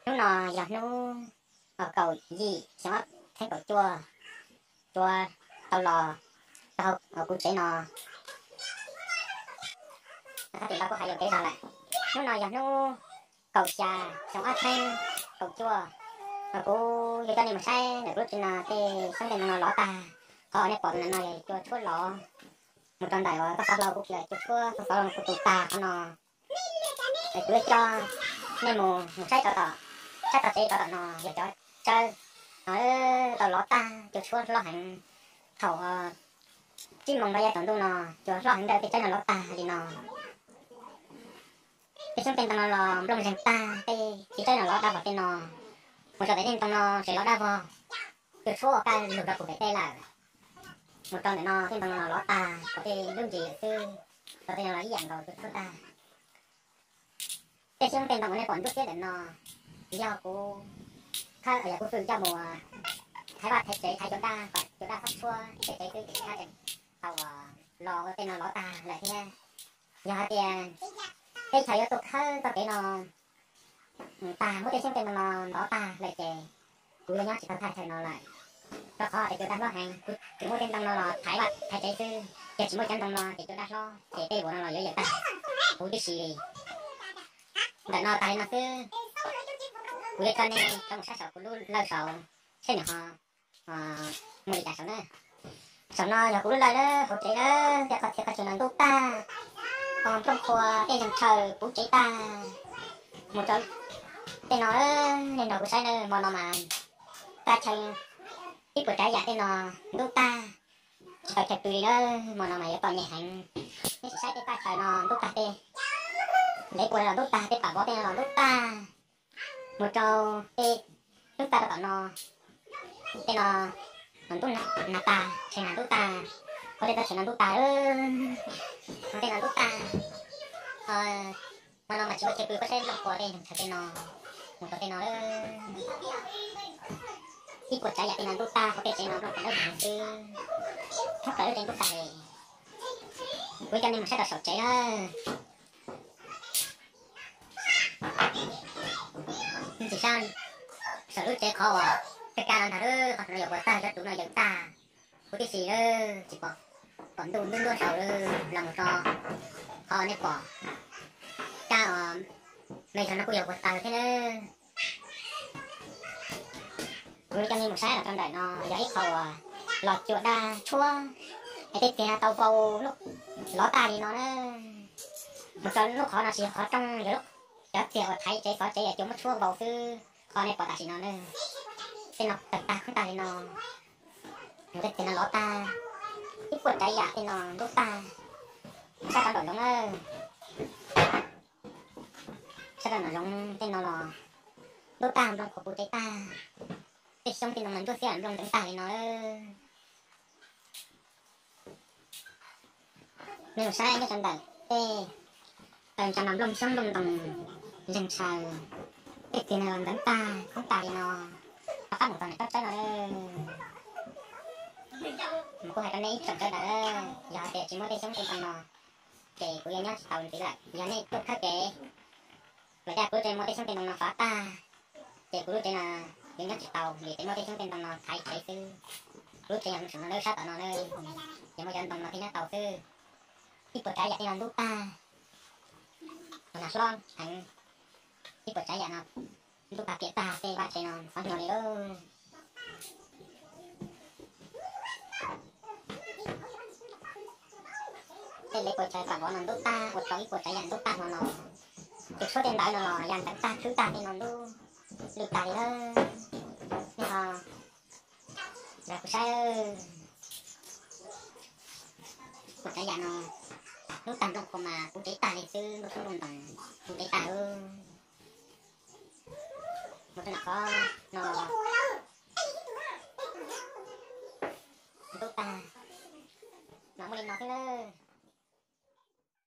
Hnub no yog hnub kaum yim xyoo ob txhiab kaum cuaj, cuav tau los rau hauv kuv tsev no. Tim no kuj hais yuam kev zog lawm. Hnub no yog hnub kaum xya xyoo ob txhiab kaum cuaj, kuv yuav coj nej mus saib ntawm kuv lub tsev no tej xyoob tej ntoo no lov tag. Qhov nej pom ntawm no yog cua tshuab lov, mus rau ntawm uas toj xov hlau kuv kis cua tshuab toj xov hlau kuv tu tag qhov no. Kuv yuav coj nej mus, mus saib rau tom, saib txog tsev rau tom no yog cov tsawb no tau lov tag, cua tshuab hlob heev. Thaum tsib moos rau yav tsaus ntuj no cua hlob heev ntawm tej tsawb no lov tag li no. Tej xyoob tej ntoo no los nplooj zeeg tag, tej txiv tsawb no lov dab vog tej no. Mus rau ntawm tej ntoo no tseem lov dab vog, cua tshuab ua kaj lug rau puag pem tej lawm. Mus rau ntawm no tej ntoo no los lov tag, kom tej lub ntsis lawm xwb, kom tej no los ib yam nkaus cua tshuab tag. Tej xyoob tej ntoo uas nej pom ntsuab xiab ntawm no yog kuv khawb, yog kuv fwm coj mus thaiv vaj thaiv tsev, thaiv cua daj kom cua daj txhob tshuab tej tsev xwb, ces kuv khawb tau los ua tej no lov tag lawm thiab. Yog hais tias teb chaws yuav tuaj khawb txoj kev no tag, muab tej xyoob tej ntoo no ntov tag lawm ces kuv yuav nyob tsis tau thaj chaw no lawm, rau qhov tias cua daj hlob heev. Kuv tsuas muab tej ntoo no los thaiv vaj thaiv tsev xwb, yog tsis muaj cov ntoo no ces cua daj hlob ces tej vuas no los yuav yawm tag huv tib si li. Ntawm no tas li no xwb, kuv yuav coj nej rov mus saib saum kuv lub lawj saud, saib nws ho mus li cas saud na. Saum no yog kuv lub lawj na, hauv tsev na, tej qhov txhia qhov chaw no ntub tag, nplooj qhuav tej zeeg tshaws puv tsev tag. Mus rau tej no, nej nrog kuv saib na, hmo no mas kaj chaw ib puas tsav yam tej no ntub tag, tsis tau chaw pw li na. Hmo no mas yuav txom nyem heev. Nej sim saib tej kaj chaw no ntub tag, tej ntev puas los ntub tag, tej pam vov tej no los ntub tag. Mus rau tej ntub tag rau tom no, tej no los ntub nag tag, tshee nag ntub tag, qhov tej txoj tshee no ntub tag, qhov tej no ntub tag. Hmo no mas tsis muaj chaw pw, koj saib nplooj qhuav tej nyoog tshaw tej no, mus rau tej no, ib puas tsav yam tej no ntub tag, qhov tej tsev no nplooj qhuav dawb vog xwb, thoob plaws lub tsev ntub tag li. Kuv coj nej mus saib rau saum tsev na. Ntxim sab saum lub tsev qhov uas tej kab no ntag, qhov no yuav puas tag, cov tus no yawm tag huv tib si, tsis pom, pom ntuj ntub ntuab saud los mus rau qhov nej pom kab uas me zog no kuj yuav puas tag thiab na. Kuv coj nej mus saib los rau ntawm no yog ib qho uas los cua daj tshuab es tej txiag tau vau loj tag li no na. Mus rau lub qhov no tsis yog qhov rooj, yog lub, cov txiag uas thaiv tsev xov tsev es cua muab tshuab vau xwb. Qhov nej pom tam sim no na, tej no tawg tag khoob tag li no. Mus tej txiag no lov tag, ib puas tsav yam tej no ntub tag. Sab rau nraum zoov na, sab rau nraum zoov tej no los ntub tag, nplooj qhuav puv tsev tag. Tej xyoob tej ntoo mas ntsuab xiab nplooj nteev tag li no. Nej mus saib nyob rau ntawm tej taw ntsa mas nplooj xyoob nplooj ntoo zeeg tshaw, tej txiag no los nteev tag khoob tag li no. Rov qab mus txog ntawm tsob tsawb no, mas kuv hais rau nej ib tsoom sawv daws, yog hais tias tsis muaj tej xyoob tej ntoo no ces kuv yuav nyob tsis tau ntxiv lawm. Yog nej tuaj khawb kev los cas kuv lub tsev muaj tej xyoob tej ntoo no fav tag, ces kuv lub tsev no yuav nyob tsis tau, vim tseem muaj tej xyoob tej ntoo no thaiv tsev xwb. Kuv lub tsev yog saum no na, sab tom no na, ces muaj cov ntoo no thiaj nyob tau xwb. Ib puas tsav yam tej no ntub tag, nag hlob heev, ib puas tsav yam no ntub tag piam tag tej vaj tsev no qhov nyuag li lauj. Tej lawv puas chaw pam vov no ntub tag, ua rau ib puas tsav yam ntub tag hmo no. Cua tshuab tej ntawd no los ya nteev tag, khwb tag tej no ntub lwj tag li na. Nej ho zam kuv saib, puas tsav yam no ntub tag, nplooj qhuav mas puv tsev tag li xwb, nplooj xyoob nplooj ntoo puv tsev tag. Mus rau nram qhov no los ntub tag, mas muaj li no xwb na.